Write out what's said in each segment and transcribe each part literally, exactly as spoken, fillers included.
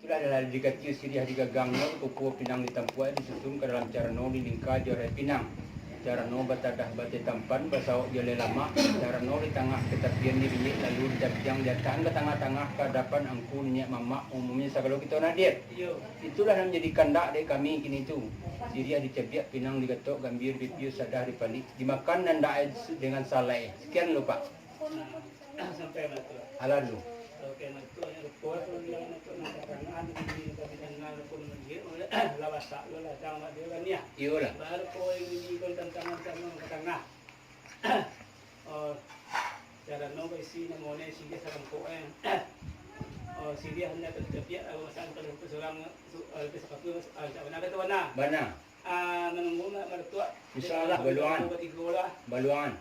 Adalah dikacil siriah di gagangnyo, dikukua pinang di tampuak, disusun ka dalam carano di lingka jo alai pinang. Carano batadah bateh tampan, basawok jo alai lamak, carano di tangah katapian di biyek, lalu ditampiang di atah ka tangah-tangah, ka adapan angku niniak mamak, umumnyo sagalo kito nan hadir. Iyo. Itulah nan manjadi kandak dek kami kini tu. Siriah dicabiak, pinang digatok, gambia dipipius, sadah dipalik, dimakan nan dek dengan salai. Sekian lo, Pak. Sampai mah tu. Alah dulu. Oke, mah tu, yang kuat tu, yang tu, nak terang, anu, di, di, di, di, lah basak lo lah, jangan buat dia lah, ni, ah. Iyolah. Baru kau yang ini, kau tantangan sama ke tangah. Oh, cara no isi, nama ni, sini sarangkok, eh. Oh, sini hanya tercepiak, aku masak kalau tu seorang, tu, eh, tu sepatu, eh, tak pernah ada tu, mana? Mana? Ah, menunggu nak meletup. Insya Allah, baluan. Tiga lah. Baluan.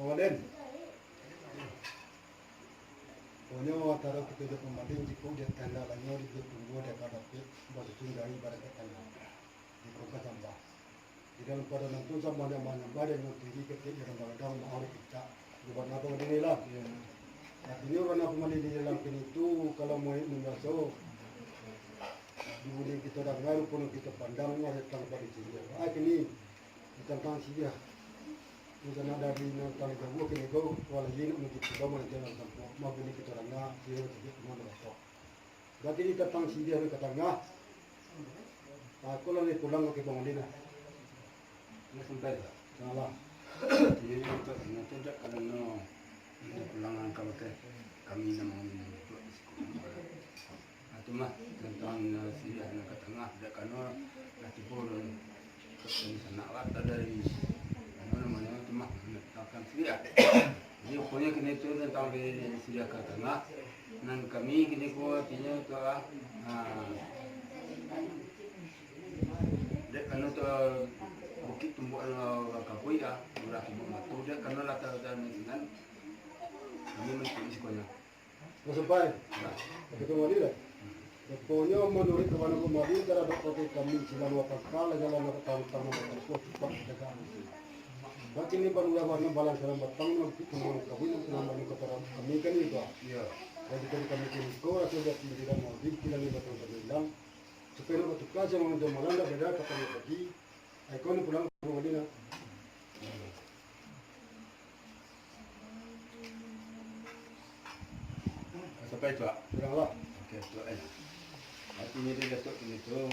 Pamalin. Konyo antaro kito jo pamalin, jikok di ateh andak lanyo, di tumbuah di akar dapek, basusun dari barangkek tanah. Di pangka sambah. Di dalam pado nan tu sambah nan manyambah, dan nan tinggi ketek, di randang-randang, maaf di puncak. Di bana pamalin lah. Iyo. Artinyo, bana pamalin di dalam kini tu, kalau mau membaso, di buliah kito danga, rupo nan kito pandang, ada tang pado sini. Ah, kini, Di tantang siriah. Rencana dari nan tangah jauah kini ko, walayi nak manuju pulau, malanjang nan tampuak, mabini kito danga, siriah batajak ka mano batok. Berarti di tantang siriah nan ka tangah, aku lah ni pulang ka Kibong Lin lah. Lah sampai lah. Salah. Jadi, untuk ingat tu, dak, kalau no, no pulang ka hotel, kami nak mangambil duduk di situ. Ah, tu mah, tantang, eh, siriah nan ka tangah, dak kano lah tibo doh. Kami sanak lah, tak dari, anu namonyo, tu mah, tantang siriah. Jadi, pokoknyo kini tu tantang dari siriah ka tangah, nan kami kini ko artinyo tu lah, ah, dek kano tu, bukik tumbuak, ah, urang kampung, ah, urang tumbuak matu, dek kano latar-latar nan kami mantuik di sikonyo. Lah sampai. Oke, kembali lah. Pokoknyo, manuruik kabana kembali, taradok pakai kami silang dua pangka, lah jalan dapat tahu tamu, cukup jaga. Bagi ni baru lah warna balang salam batang, nanti kembali kami, nanti nambah ni kepada kami kan itu. Iya. Jadi dari kami ke Niko, rasa buat sindiran mau di, kilang ni batang kami hilang. Supaya nak bertukar, jangan jam malam dah beda, kapan nak pergi. Ai, kau ni pulang ke rumah dia nak. Sampai tu, ah? Pulang lah. Okey, tu, eh. Artinyo dia datuk kini tu,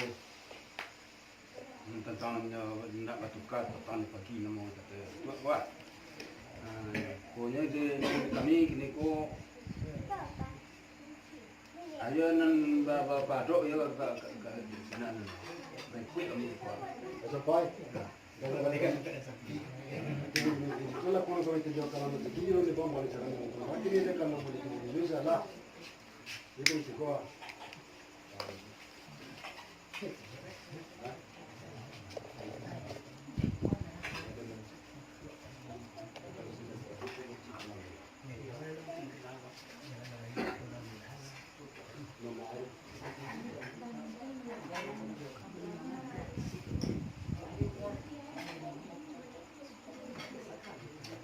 tantang nyo nak batukar, patang ni pagi namo kata, tu kuat. Ah, pokoknyo di kami kini ko, ayo nan ba-, ba-, badok yo ka, ka, ka, ka sinan nan. Baik, kuat kami kuat. Sampai. Nah.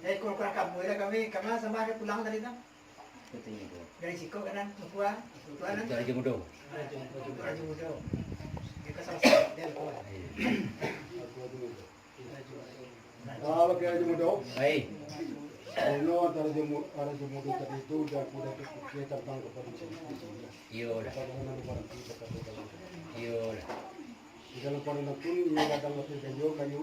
Eh, kurang-kurang kamu ya kami, kami sama ada pulang tadi tu. Dari siko kanan, Mukua, Mukua kan? Itu Raja Mudo. Raja Mudo. Dia kesal sama dia, Mukua. Iya. Ah, oke, Raja Mudo. Hai. Ono antara Raja Mu-, Raja Mudo tadi tu, dan kuda tu pikir tentang kepada sini. Iyo lah. Bagaimana barang kita kata-kata. Iyo lah. Di dalam pandangan pun, ia datang ke kayu, kayu.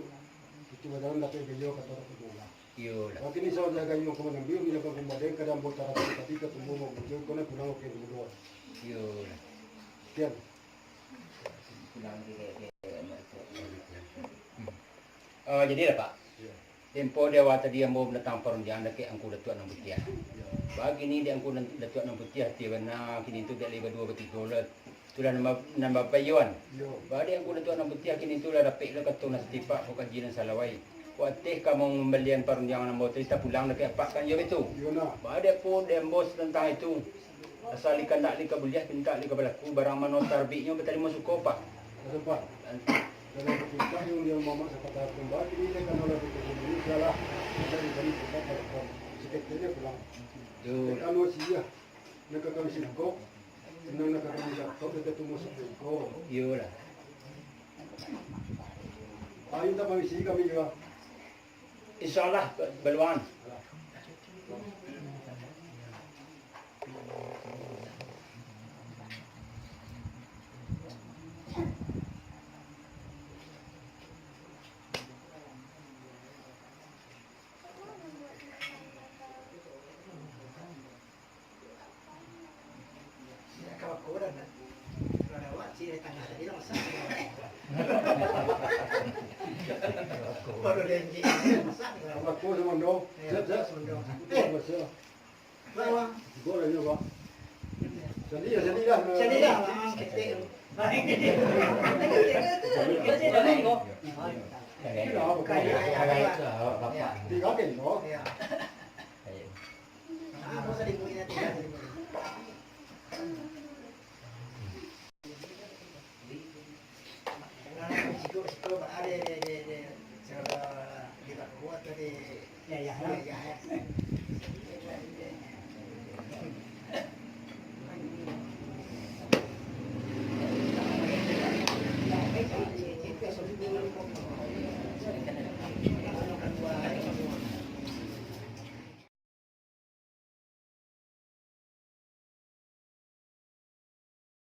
Itu bajalan dapat kayu, kata orang kedua. Iyolah. Tapi ni soal jaga yung kaman ambil, ni jaga kumbadai, kadang buat tarap tadi, ketemu mau muncul, kau nak pulang, oke, dulu. Iyolah. Sekian. Ah, jadi lah, Pak. Iyo. Tempo di awal tadi ambo mandatang parundiangan dakek Angku Datuak Nan Putiah. Iyo. Bagini di Angku Nan-, Datuak Nan Putiah, ti bana kini tu dek lai baduo batigo lah. Itulah nan ba-, nan bapayuan. Iyo. Badi Angku Datuak Nan Putiah kini tu lah dapek lah kato nan satipak, ko kaji nan salawai. Ko ateh ka mambalian parundiangan ambo tadi tapulang dakek apak kan, iyo betul? Iyo, nah. Badi apo di ambo tantang itu? Asal di kandak di ka buliah, pintak di ka balaku, barang mano tarbiknyo batarimo suko, Pak. Betul, Pak. Dan, dan yang ketiga, yang dia mamak sakata kembali, ini dia kan oleh betul ini salah. Jadi dari tempat telepon. Sekretarinya pulang. Betul. Tekan wasiat. Nak kami singkok, senang nak kami jatuh, kita tu masuk singkok. Iyolah. Ayo, tak permisi kami juga. Insyaallah, baluangan. Kalau kau dah nak, kalau ada awak, cik dari tangah tadi dah masak. Baru dia encik, masak. Aku semondo. Ya, siap, siap. Semondo. Eh, bawa. Boleh juga. Jadi ya, jadi dah. Jadi dah, ah, ketik. Jadi dah, apa? Kaya, kaya, kaya, bapak. Tiga kali, oh. Ya. Ah, masa di kuliah tiga kali.